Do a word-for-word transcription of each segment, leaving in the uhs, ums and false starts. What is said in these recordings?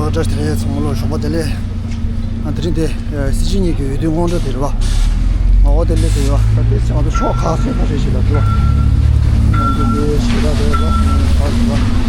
བཀྲ་ཤིས་བདེ་ལེགས། ཚང་མ་ལ་ཞོགས་པ་བདེ་ལེགས། ང་དེ་རིང་དེ་སྲིད་སྤྱི་གཉིས་ཀྱི་འོས་བསྡུའི་སྔོན་འགྲོ་དེ་རེད་བ། ང་འོ་དེ་ལས་དེ་ཡོད་ད་དེ་ང་ཚོ་ཕྱོགས་ཁག་སེ་ཁ་ཤས་ཤིག་ལ་འགྲོ། ང་ཚོ་དེ་ཞེ་དྲག་རེད་བ། ཁག་རེད་བ།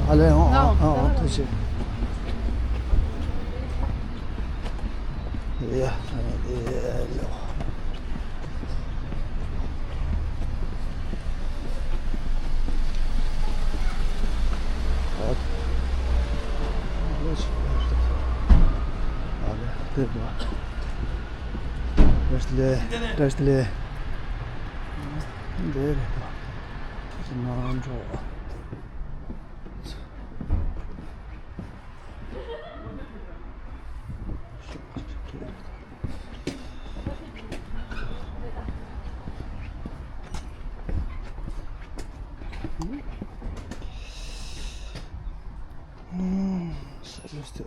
Allez, on, on, on, on, touche. Ja, ja. Allez, allez. Restez, restez. Derrière. Серьезно,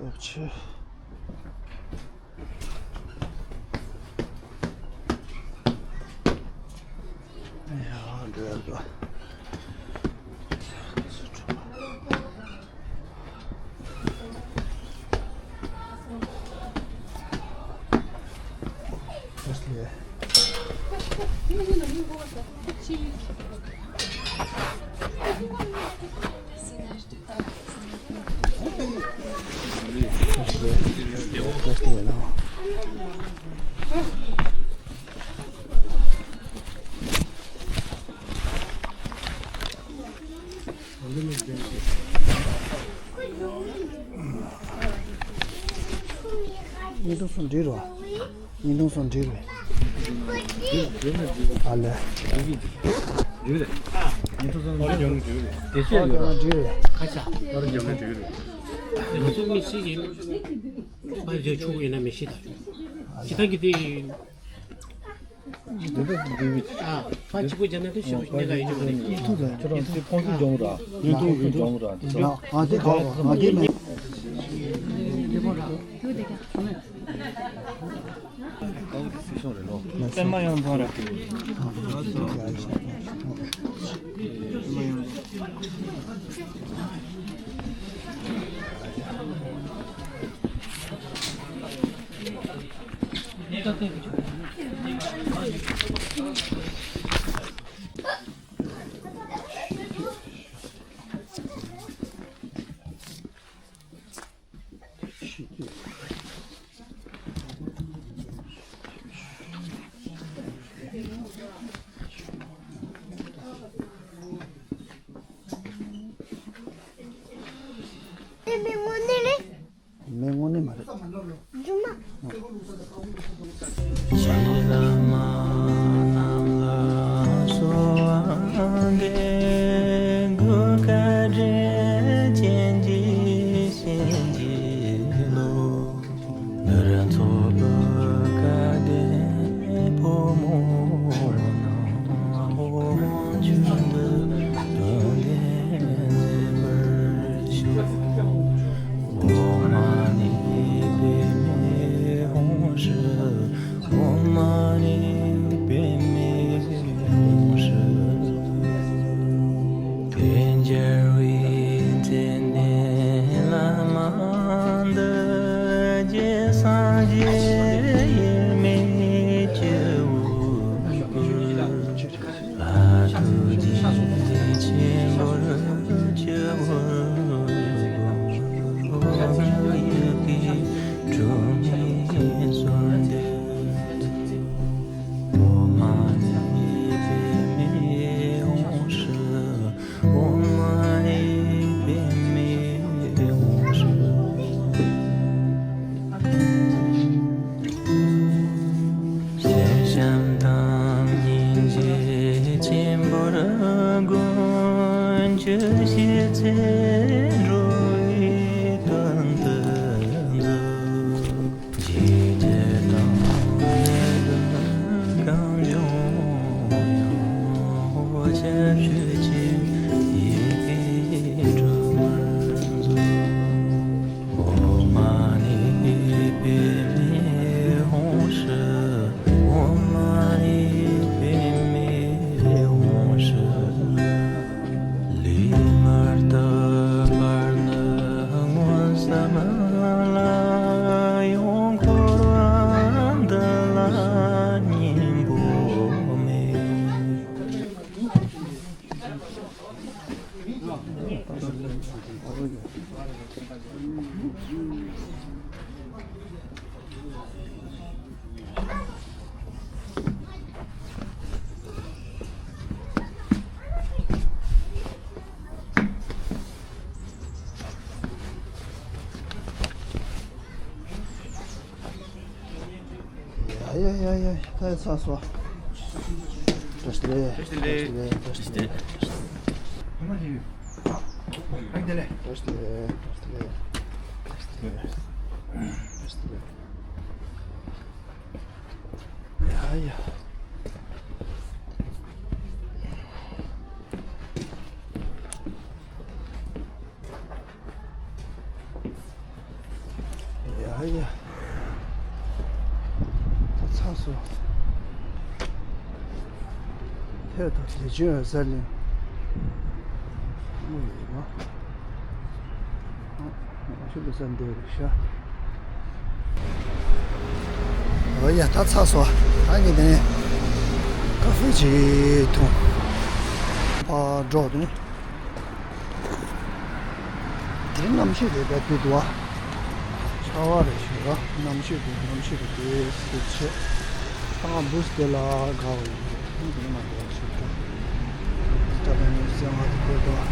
вообще. ཉིན་ཐོ་སོང་འགྲིག་རོ། ཉིན་ཐོ་སོང་འགྲིག་རེད། ཨ་ལས། འགྲིག་རེད། ཉིན་ཐོ་སོང་འགྲིག་རེད། དེ་ཤོད་ཡོད་ར། འགྲིག་རེད། ཁ་ཤ། ང་ཚོ་མི་གཅིག་གིས་ཕ་རྒྱག་ཆོག་ཡིན་ན་མི་ཤེས་ད་ཆོག་ཇི་ལྟར་གྱི་དེ། འདི་འདྲ་འདི་བི། ཨ། ཕ་གཅིག་པུ་རྒྱ་ནག་ཏུ་ཞིག་གཉིས་ཀ་ཡོད་ཅོག་རེད། ཡིན་ཐུག་ཟེར་ཁྱོད་རང་ཚོའི་ཕོང་ཚུལ་སྦྱོང་ར། ཡིན་ཐུག་ཡིན་ཐུག་སྦྱོང་ར་འདི་ཚོ། ང་འདི་ག་ང་འདི་མེད། པད་མ་ཡང་འཛོམས་ར། མི་དངོས་གནས་མ་རེད། ཡ་ཡ་ཡ་ཡ། ད་ཡ་ཚར་སོང་། བཀྲ་ཤིས་བདེ་ལེགས། བཀྲ་ཤིས་བདེ་ལེགས། བཀྲ་ཤིས་བདེ་ལེགས། བཀྲ་ཤིས་བདེ་ལེགས། བཀྲ་ཤིས་བདེ་ལེགས། བཀྲ་ཤིས་བདེ་ལེགས། ཡ་ཡ། ཡ་ཡ། ད་ཚར་སོང་། ཐད་དུ་བདེ་ཆེན་འོད་གསལ་གླིང་། དངོས་ཡོད་མ། ཨ། ང་ཚོ་ལ་ས་འདི་རེད་ཤག་འོ་ཡ། ད་ཚར་སོང་། ད་ངས་དེ་ནས་ཀ་ཧྥེ་ཅིག་འཐུང་། ཕར་འགྲོ་དུས། དེ་གནམ་གཤིས་དེ་དཔེ་བདེ་འདུག་ཨ། ཆར་པ་རེད་ཤག་གནམ་གཤིས་དེ་གནམ་གཤིས་དེ་དཔེ་སྲིད་ཆེ། ད་ང་འདུག་སེ་དེ་ལ་དགའ་བ་ཡིན། ད་དེ་ནས་མ་དགའ་བ་ཞིག་འདུག་ད་ལྟ་ངས་ཟེར་བ་དེ་དཔེ་འདུག་ཨ།